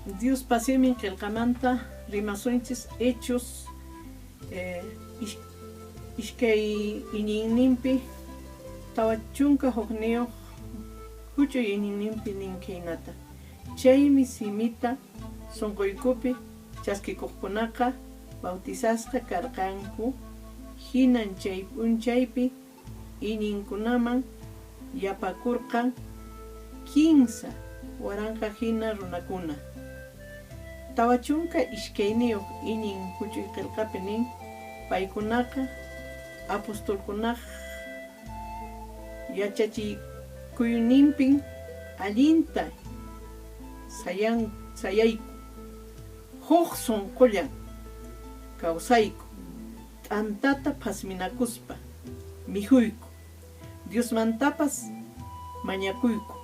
Diospa Simin Qelqamanta rimasunchis Hechos iskay iñiyninpi 41 huch'uy iñiyninpi nin khaynata: Chaymi simita sonqoykupi chaskikuqkunaqa bautizasqa karqanku, hinan chay p'unchaypi iñiqkunaman yapakurqan 3000 hina runakuna. 42 iñin huch'uy qelqapi nin paykunaqa apostolkunaq yachachikuyninpin allinta sayayku, huk sonqollan kawsayku, t'antata phasminakuspa mikhuyku, Diosmantapas mañakuyku.